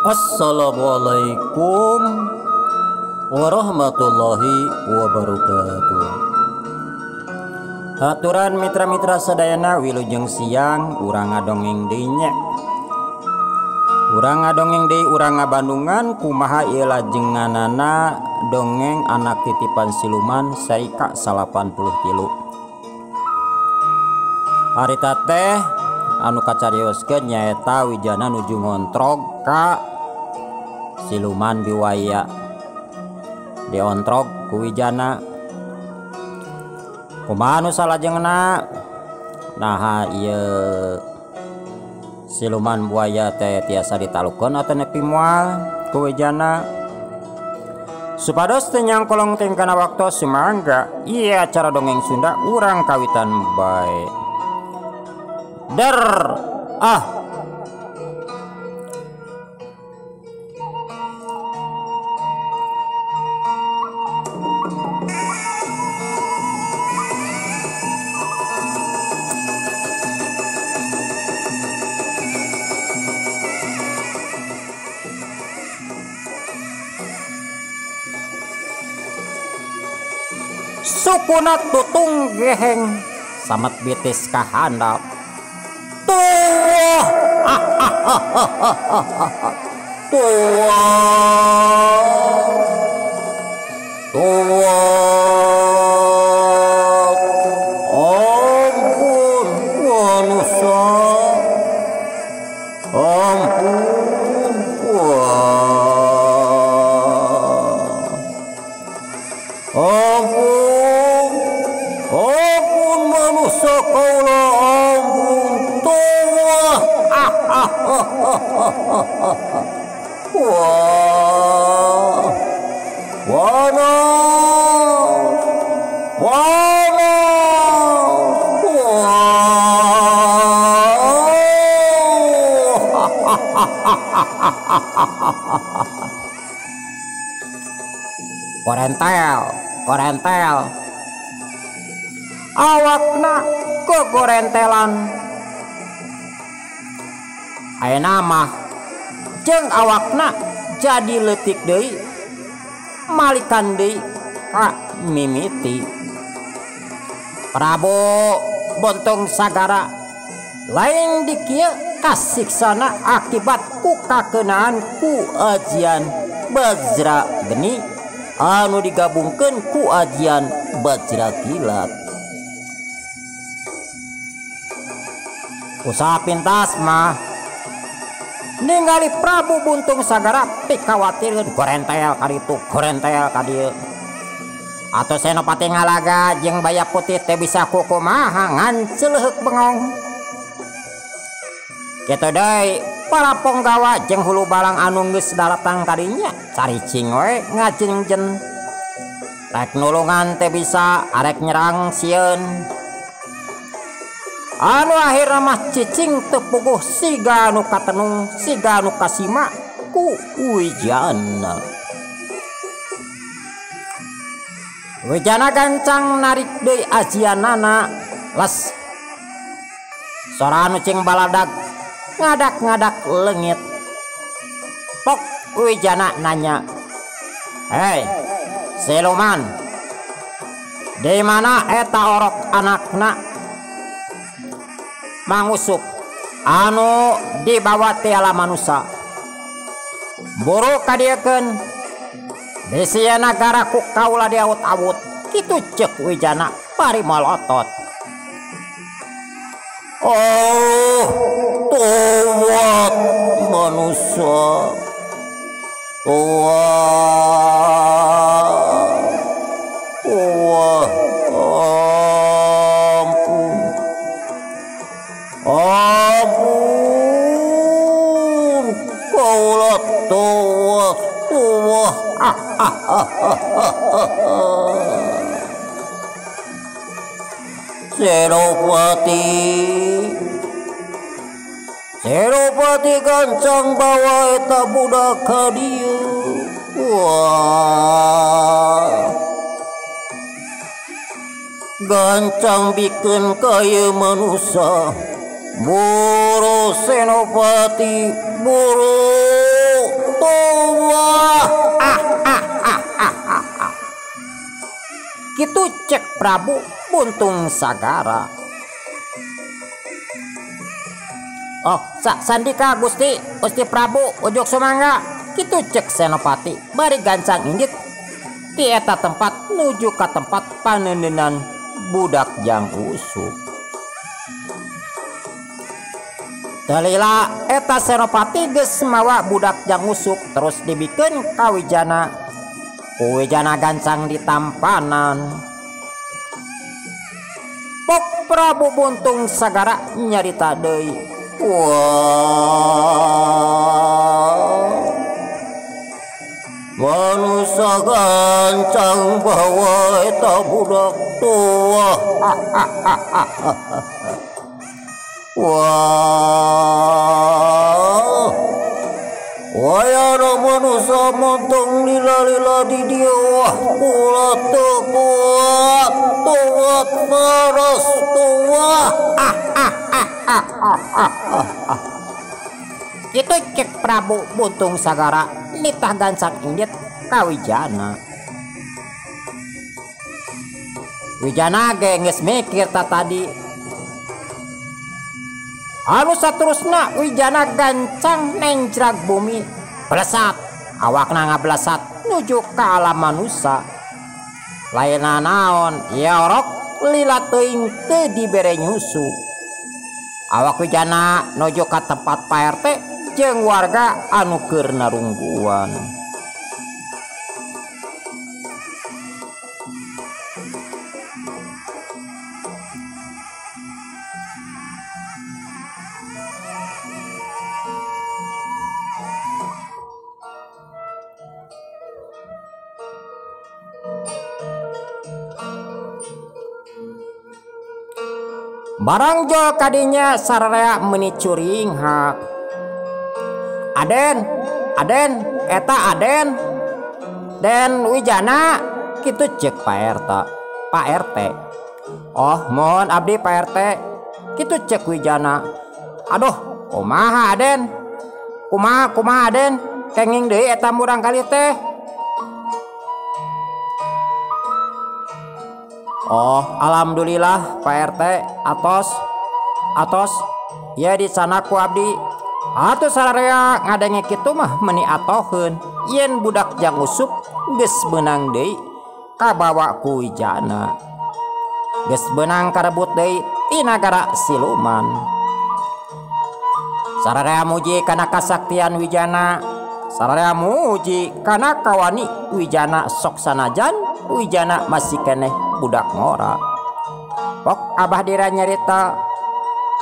Assalamualaikum warahmatullahi wabarakatuh. Aturan mitra-mitra sadayana wilujeng siang urang ngadongeng deui nya. Urang ngadongeng deui urang ngabandungan kumaha ieu lajenganana dongeng anak titipan siluman seri ka-83. Harita teh anu kacarioskeun nyaeta Wijana nuju ngontrog ka siluman biwaya. Diontrog ku Wijana. Kumaha nu salajengna? Naha ieu siluman buaya teh tiasa ditalukeun atanepi moal ku Wijana. Supados teu nyangkolong teh kana waktu sumangga ieu acara dongeng Sunda urang kawitan bae. Der ah sukuna tutung geheng samet bitis ka handap. Tuh tuh tuh ampun manusia, ampun ampun ampun manusia kaula ampun tuh. Wah, wanas, wanas, wah. Korentel, korentel, awakna kegorentelan. Ayeuna mah jeung awakna jadi leutik deui malikan deui ka mimiti. Prabu Bontung Sagara lain di kieu kasiksana akibat ku kakeunaan ku ajian Bajra Geni anu digabungkeun ku ajian Bajra Kilat. Usaha pintas mah ningali Prabu Buntung Sagara pikawatireun gorentel ka ditu gorentel ka dieu. Atau Senopati ngalaga jeung Baya Putih teh bisa kukumaha ngan celeheuk bengong. Kitu deui para ponggawa jeung hulu balang anu geus daratang kadinya caricing we ngajengjen. Rek nulungan teh bisa arek nyerang sieun. Anu akhirna mah cicing teu puguh siga nu katenung siga nu kasima ku Wijana. Wijana gancang narik deui ajianana les. Sora anu cing baladag ngadak-ngadak leungit. Pok Wijana nanya, "Hei, siluman, di mana eta orok anakna?" Mangusup anu dibawa tiala manusa buru kadiekeun bisi nagara ku kaula diawut-awut. Kitu ceuk Wijana bari molotot. Oh, tuwat manusia, tuwat, wah, ampun, ampun, kaula tuwat, tuwah. Senopati, Senopati gancang bawa eta budak ka dieu. Wah, gancang bikeun ka ieu manusa. Buru Senopati, buru. Kitu cek Prabu Buntung Sagara. Oh, sandika Gusti, Gusti Prabu ujuk sumangga. Kitu cek Senopati bari gancang indit ti eta tempat nuju ka tempat panendenan budak Jang Usup. Dalila eta Senopati geus mawa budak Jang Usup terus dibikeun ka Wijana. Ku Wijana gancang ditampanan. Pok Prabu Buntung Sagara nyarita deui. Wah, manusia gancang bawa eta budak tua. Wah, wayana manusia montong lila-lila di dia. Wah, kula teu kuat, tuat maras tua. Kitu cek Prabu Buntung Sagara nitah gancang indit ka Wijana. Wijana ge geus mikir ta tadi. Anu saterusna Wijana gancang nenjrag bumi belesat, awakna ngabelesat nuju ka alam manusa. Lainna naon, ya orok lila teuing teu dibere nyusu. Awak Wijana nuju ka tempat Pak RT jeung warga anu keur narungguan. Barang jol kadinya sararea meuni curinghak. Aden, Aden, eta Aden. Den Wijana kitu cek Pak RT. Pak RT. Oh, mohon abdi Pak RT. Kitu cek Wijana. Aduh, kumaha Aden? Kumaha kumaha Aden? Kenging deui eta murang kali teh. Oh, alhamdulillah Pak RT atos atos ya di sana ku abdi. Atuh sararea ngadenge kitu mah meuni atoheun yen budak Jang Usup geus beunang deui kabawa ku Wijana. Geus beunang karebut deui ti nagara siluman. Sararea muji kana kasaktian Wijana, sararea muji kana kawani Wijana sok sanajan Wijana masih keneh budak ngora. Pok Abah Dira nyarita,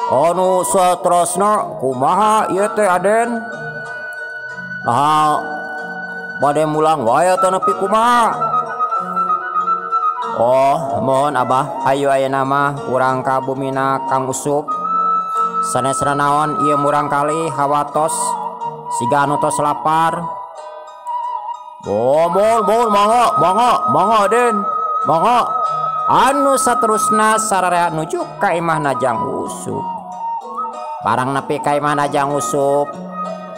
anu satrasna kumaha ieu teh Aden? Nah, bade mulang wae teh nepi kumaha? Oh, mohon Abah, hayu ayeuna mah urang ka bumina Kang Usup. Sanesna naon ieu murang kali hawatos siga anu tos lapar. Oh, mohon mohon mangga mangga mangga Aden, mangga. Anu saterusna sararea nuju ka imahna Jang Usup. Barang nepi ka imahna Jang Usup,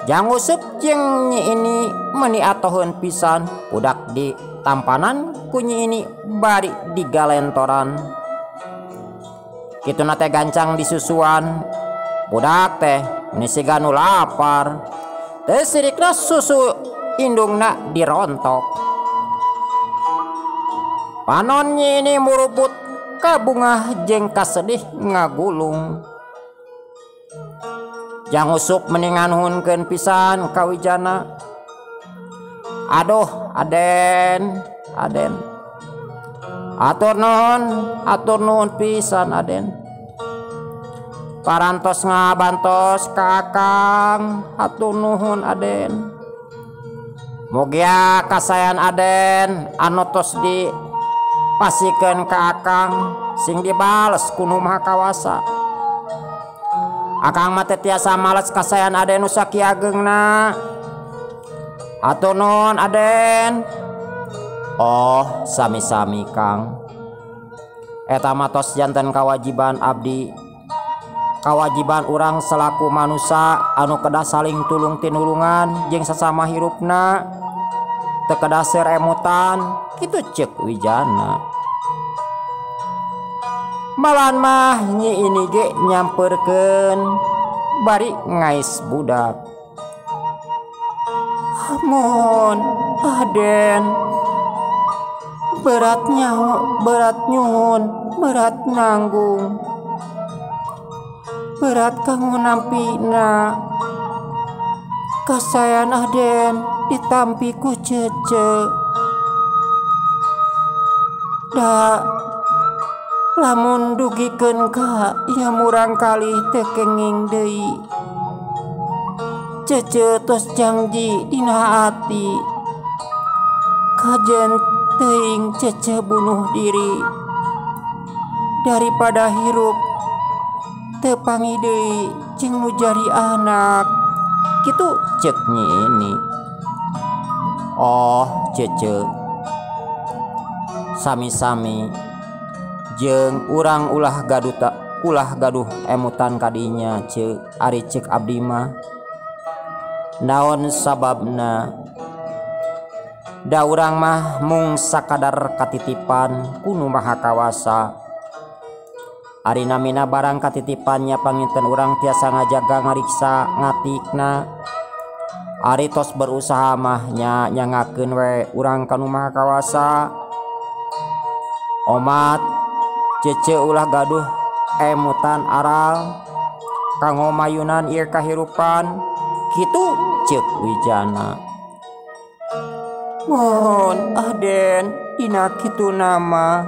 Jang Usup jeung Nyi ini meuni atoheun pisan budak di tampanan ku Nyi ini bari digalentoran. Kituna teh gancang disusuan. Budak teh meuni siga nu lapar. Teu sirikna susu indungna dirontok. Panon Nyi ini murubut kabungah jeung kasedih ngagulung. Jang Usup mendingan hunkeun pisan ka Wijana. Aduh, Aden, Aden. Atur nuhun pisan Aden. Parantos ngabantos ka Akang, atur nuhun Aden. Mugia kasayan Aden anu tos di pasikeun ka Akang sing dibales ku Nu Maha Kawasa. Akang mah teu tiasa males kasayan Aden nu sakieu ageungna. Atur nuhun Aden. Oh, sami-sami Kang. Eta mah tos janten kawajiban abdi. Kawajiban urang selaku manusia anu kedah saling tulung tinulungan jeung sasama hirupna. Teu kedah seueur emutan, kitu ceuk Wijana. Malan mah Nyi ini ge nyamperkeun bari ngais budak. Mohon Aden, berat nyaho, berat nyuhun, berat nanggung, berat kanggo nampina. Kasayan Aden ditampi ku Cece. Da lamun dugikeun ka ieu murang kali teu kenging deui. Cece tos janji dina ati, kajen teuing Cece bunuh diri daripada hirup teu panggih deui jeung nu jadi anak. Kitu ceuk Nyi ini. Oh Cece, sami-sami jeung urang ulah gaduh ulah gaduh emutan kadinya ceuk. Ari ceuk abdi mah naon sababna, da urang mah mung sakadar katitipan ku Nu Maha Kawasa. Ari namina barang katitipannya panginten urang tiasa ngajaga ngariksa ngatikna. Ari tos berusaha mah nya nyangakeun we urang ka Nu Maha Kawasa. Omat Cece ulah gaduh emutan aral kanggo mayunan ieu kahirupan. Kitu ceuk Wijana. Mohon Aden dina kitu nama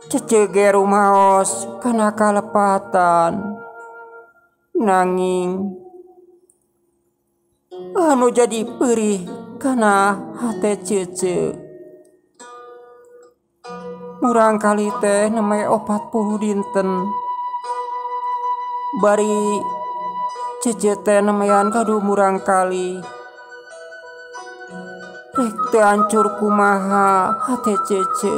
Cece ge rumaos kana kalepatan. Nanging anu jadi perih kana hate Cece. Murang kali teh nembe 40 dinten. Bari Cece teh nemean gaduh murang kali. Rek teu hancur kumaha hate Cece.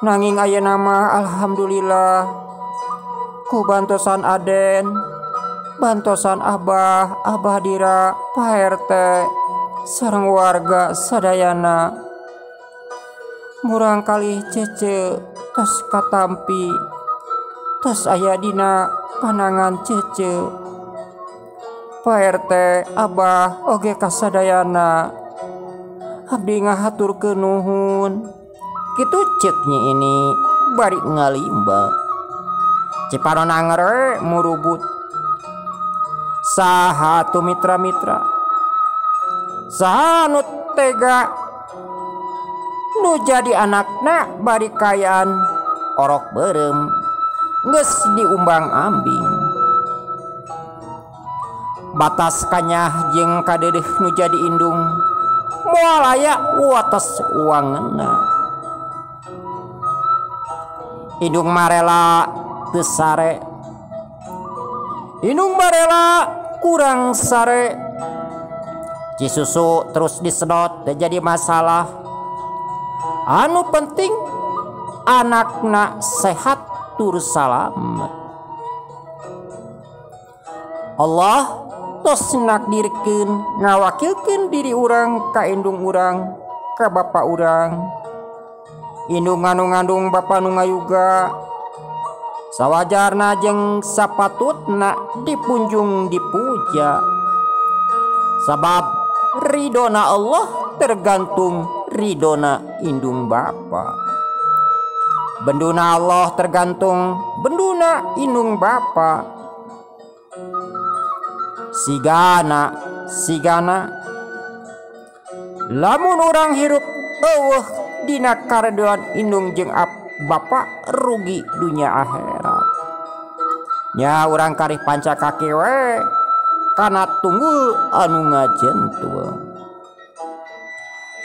Nanging ayeuna mah alhamdulillah ku bantosan Aden, bantosan Abah, Abah Dira, Pak RT, sareng warga sadayana. Murang kali Cece tos katampi, tos aya dina panangan Cece. Pak RT, Abah oge kasadayana abdi ngahaturkeun nuhun. Kitu ceuk Nyi ini bari ngalimba. Cipanon anger murubut. Saha tu mitra-mitra, saha nu tega nu jadi anakna bari kayaan orok beureum geus diumbang-ambing. Batas kanyah jeung kadeudeuh nu jadi indung moal aya wates uangeunna. Indung marela teu sare, indung marela kurang sare. Cisusu terus disedot teu jadi masalah. Anu penting anakna sehat tur salamet. Allah tos nakdirkeun ngawakilkeun diri urang ka indung urang, ka bapa urang. Indung anu ngandung bapa nu ngayuga sawajarna jeung sapatutna dipunjung dipuja. Sabab ridona Allah tergantung ridona indung bapa. Benduna Allah tergantung benduna indung bapa. Sigana sigana lamun urang hirup eueuh dina karedoan indung jeung bapa rugi dunya akhirat. Nya urang karih panca kaki we kana tunggul anu ngajentul.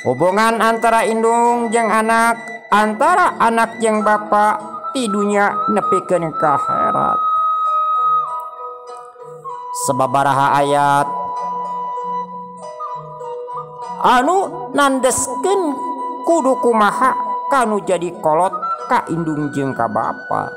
Hubungan antara indung jeung anak, antara anak jeung bapa ti dunya nepikeun ka akhirat. Sababaraha ayat anu nandeskeun kudu kumaha kanu jadi kolot ka indung jeung ka bapa.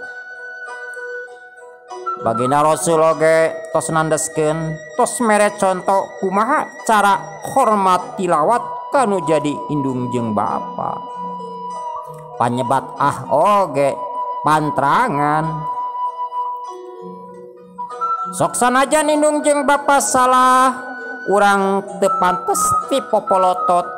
Baginda Rasul oge tos nandeskeun, tos mere conto kumaha cara hormat tilawat kanu jadi indung jeung bapa. Panyebat ah oge pantrangan. Sok sanajan indung jeung bapa salah, urang teu pantes ti popolotot.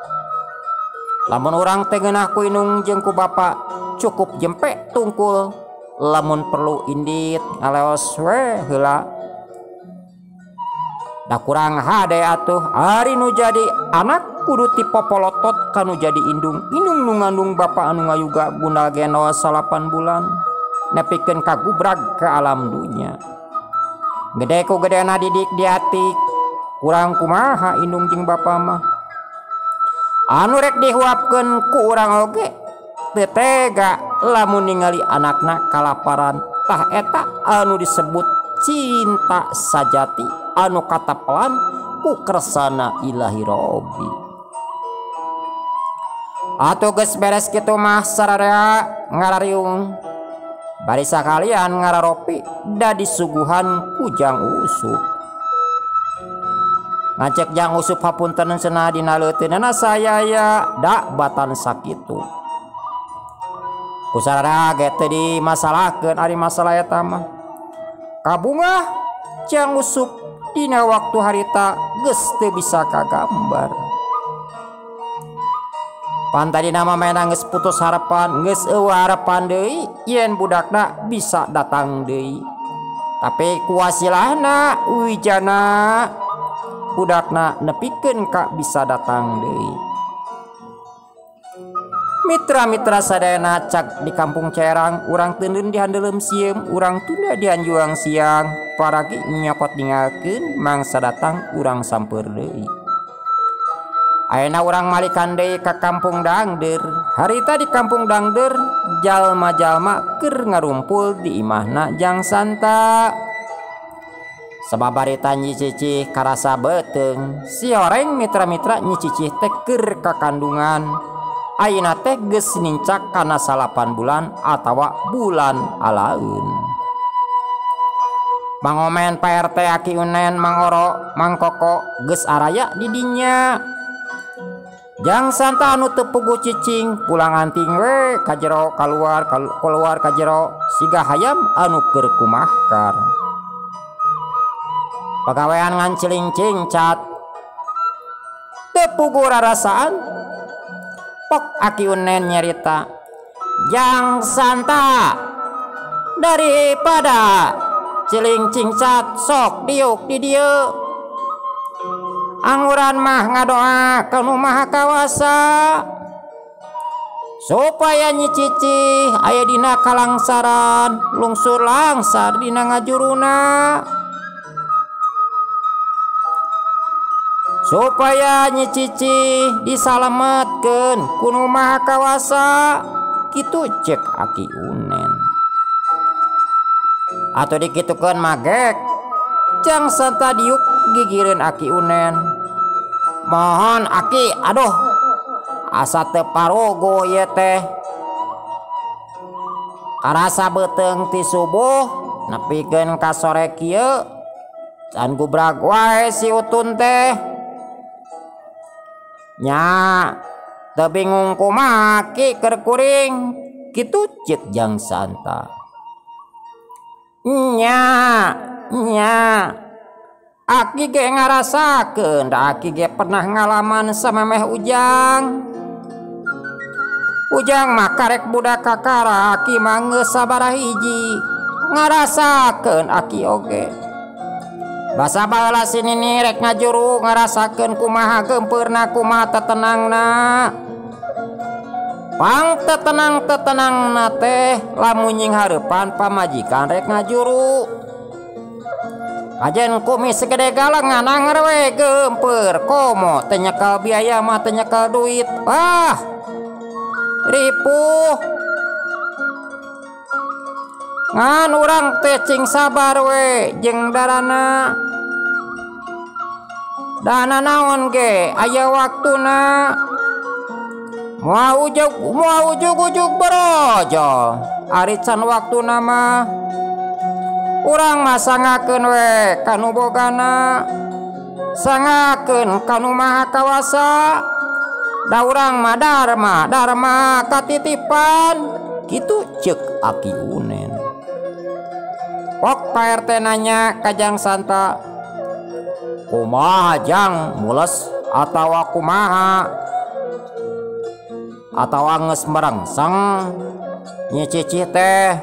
Lamun urang teu ngeunah ku indung jeung ku bapa, cukup jempe tungkul. Lamun perlu indit ngaleos we heula. Da kurang hade atuh ari nu jadi anak kudu ti popolotot kanu jadi indung. Indung nu ngandung bapa anu ngayuga gundal gendol 8 bulan nepikeun kagubrag ke alam dunya. Gede ku gedena didik diatik, kurang kumaha indung jeung bapa mah. Anu rek dihuapkeun ku urang oge teu tega lamun ningali anakna kalaparan. Tah eta anu disebut cinta sajati anu katapelan ku kersana Ilahi Robbi. Atuh geus beres kitu mah sararea ngarariung. Bari sakalian ngararopi da disuguhan ku Jang Usup. Ngacek Jang Usup hapunten cenah dina leuteunana sayaya da batan sakitu. Ku sararea ge teu dimasalahkeun ari masalah eta mah. Kabungah Jang Usup dina waktu harita geus teu bisa kagambar. Pan tadina mah menang geus putus harapan, geus eueuh harapan deui yen budakna bisa datang deui. Tapi kuasilahna wijana budakna nepikeun ka bisa datang deui. Mitra-mitra sadayana cak di kampung Cerang, urang teuneun di handeuleum sieum, urang tunda di hanjuang siang, paragi nyokot ninggalkeun mangsa datang urang samper deui. Ayeuna urang malikan deui ka kampung Dangder. Harita di kampung Dangder jalma-jalma keur ngarumpul di imahna Jang Santa. Sabab harita Nyi Cicih karasa beuteung, si horeng mitra-mitra Nyi Cicih teh keur kakandungan. Ayeuna teh geus nincak kana 8 bulan atawa bulan alaeun. Mang Omen, Pak RT, Aki Unen, Mang Oro, Mang Koko geus araya di dinya. Jang Santa anu teu puguh cicing pulang anting we ka jero kaluar keluar ka jero siga hayam anu keur kumahkar. Pagawean ngan ciling-cingcat teu puguh rarasaan. Pok Aki Unen nyarita, Jang Santa daripada ciling-cingcat sok diuk di dieu. Anguran mah ngadoa ka Nu Maha Kawasa supaya Nyi Cicih aya dina kalangsaran lungsur langsar dina ngajuruna, supaya Nyi Cicih disalametkeun ku Nu Maha Kawasa. Kitu cek Aki Unen. Atau dikitukeun magek Jang Santa diuk gigireun Aki Unen. Mohon Aki, aduh asa teu parogo ieu teh. Karasa beuteung ti subuh nepikeun ka sore kieu can gubrag wae si Utun teh. Nya teu bingung kumaha Ki keur kuring, kitu cek Jang Santa. Nya nya Aki ge ngarasakeun da Aki ge pernah ngalaman samemeh Ujang. Ujang mah karek budak kakara, Aki mah geus sabaraha hiji. Ngarasakeun Aki oge. Basa baheula si Nini rek ngajuru ngarasakeun kumaha gempeurna kumaha tetenangna. Pang tetenang-tetenangna teh lamun nying hareupan pamajikan rek ngajuru. Kajen kumis segede galengan anger we gempeur komo teu nyekel biaya mah teu nyekel duit. Wah, ripuh. Ngan urang teh cing sabar we jeung darana. Dana naon ge aya waktuna. Moal ujug-ujug borojol ari can waktuna mah. Urang mah sangakeun we kanu bogana, sangakeun kanu Maha Kawasa. Da urang mah dharma katitipan kitu ceuk Aki Unen. Pok Pak RT nanya ka Jang Santa, kumaha Jang mules atawa kumaha? Atawa geus merengseng Nyi Cicih teh?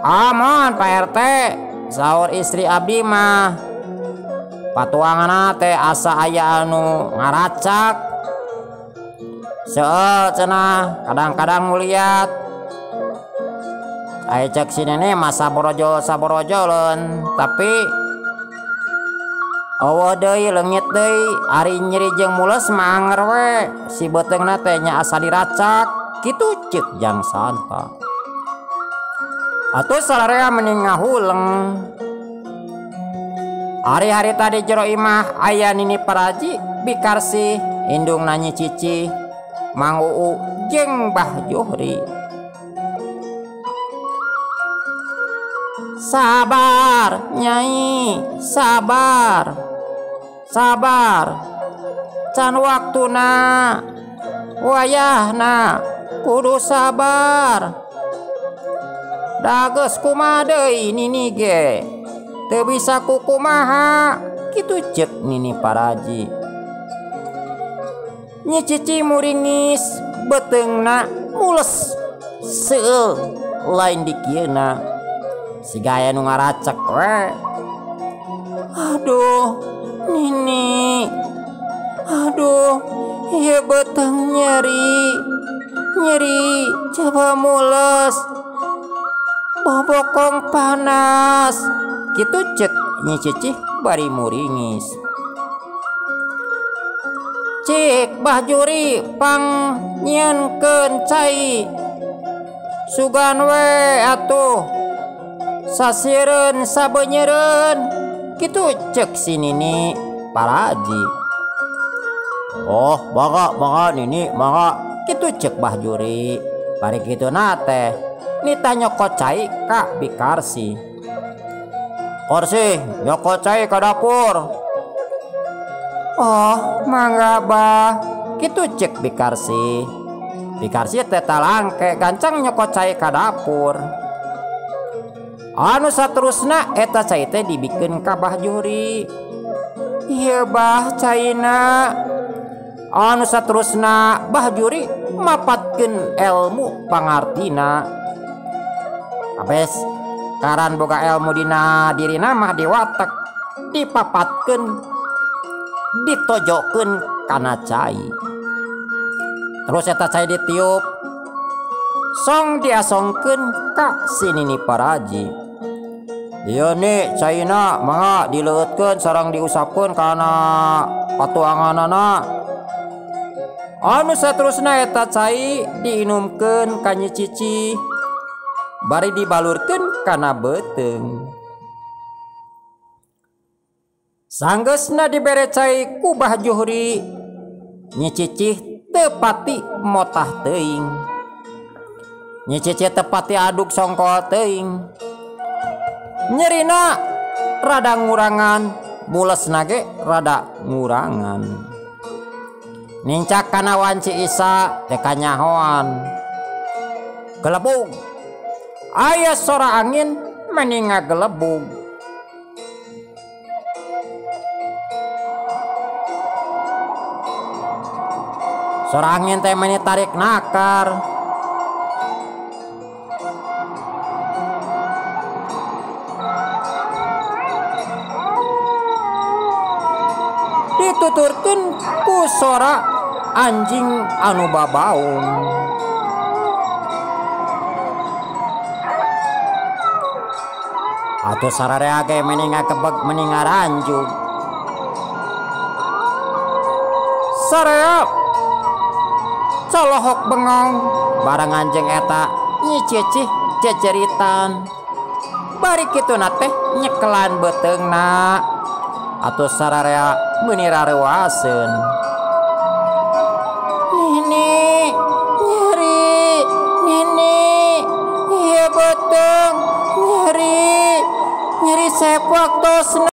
Aman Pak RT, saur istri abdi mah patuanganna teh asa aya anu ngaracak. Seueul cenah kadang-kadang nguliat. Aya cek si nenek mah saborojol saborojoleun, tapi eueuh deui leungit deui ari nyeri jeung mules mah anger we si beuteungna teh nya asa diracak kitu ceuk Jang Santa. Atuh sararea mending ngahuleng. Ari hari tadi jero imah aya Nini Paraji Bikarsih indungna Nyi Cicih Mang Uu jeung Bah Juhri. Sabar Nyai, sabar, sabar, can waktuna wayahna kudu sabar. Dageus kumaha deui Nini ge teu bisa kukumaha kitu ceuk Nini Paraji. Nyi Cicih muringis beuteungna mules seueul lain dikieuna siga aya nu ngaracek we. Aduh Nini, aduh ieu beuteung nyeri nyeri coba mules bobokong panas kitu ceuk Nyi Cicih bari muringis. Cik Bah Juri pang nyieunkeun cai sugan we atuh sasireun sabeunyereun kitu ceuk si Nini Paraji. Oh mangga mangga Nini mangga kitu ceuk Bah Juri. Bari kituna teh nita nyokot cai ka Bikarsih. Karsih nyokot cai ka dapur. Oh mangga bah kitu ceuk Bikarsih. Bikarsih teh talangke gancang nyokot cai ka dapur. Anu saterusna eta cai teh dibikeun ka Bah Juri. Ieu bah caina. Anu saterusna Bah Juri mapatkeun ilmu pangartina. Abes karan boga ilmu dina dirina mah diwatek dipapatkeun ditojokeun kana cai. Terus eta cai ditiup song diasongkeun ka si Nini Paraji. Ieu nih caina mangga dileueutkeun sareng diusapkeun kana patuanganana. Anu saterusna eta cai diinumkeun ka Nyi Cicih bari dibalurkeun kana beuteung. Sanggeusna dibere cai ku Bah Juhri, Nyi Cicih teu pati motah teuing. Nyi Cicih teu pati aduk songkol teuing. Nyerina rada ngurangan, mulesna ge rada ngurangan. Nincak kana wanci Isa teh kanyahoan. Gelebug. Aya sora angin meni ngagelebug. Sora angin teh meni tarik nakar. Dituturkeun ku sora anjing anu babaung. Atuh sararea ge meni ngakebeg meni ngaranjug. Sararea colohok bengong bareng anjing eta Nyi Cicih ceceritan. Bari kituna teh nyekelan beuteungna. Atuh sararea meuni rareuaseun. Nini nyeri, Nini ieu beuteung nyeri, nyeri sepak tosna.